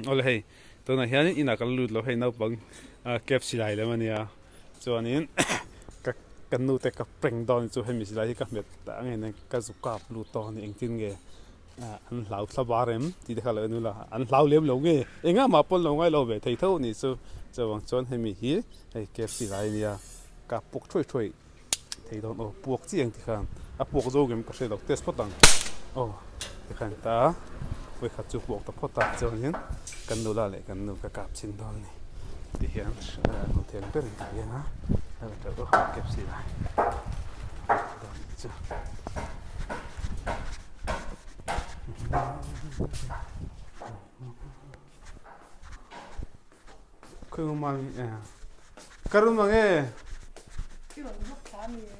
Awle hei tunah hianin inah kan lut lo hei naupang cab silai lem ania chuanin ka ka nu te ka prank dawn chu hemi silai hi ka hmet ta ang eng ka zu kap lut tawh a ni engtin nge an hlau thla bar em tih te kha lo en ula an hlau lem lo nge engah mah pawn lo ngai lo ve thei tho anih chu chuvang chuan hemi hi hei cab silai ania ka puk thuai thuai Thei dawn aw puak chiah ang tikhan a puak zo ngem ka hre lo test phawt ang aw tikhan ta vawikhat chu puak ta phawt a chuanin kan nula leh kan nu ka kap chhin dawn a ni ti hian hmu thei ang berin ka piang a kep si lai dawn chu. Khawi mami ka rum ang e. I rawn vlog thla a mi e.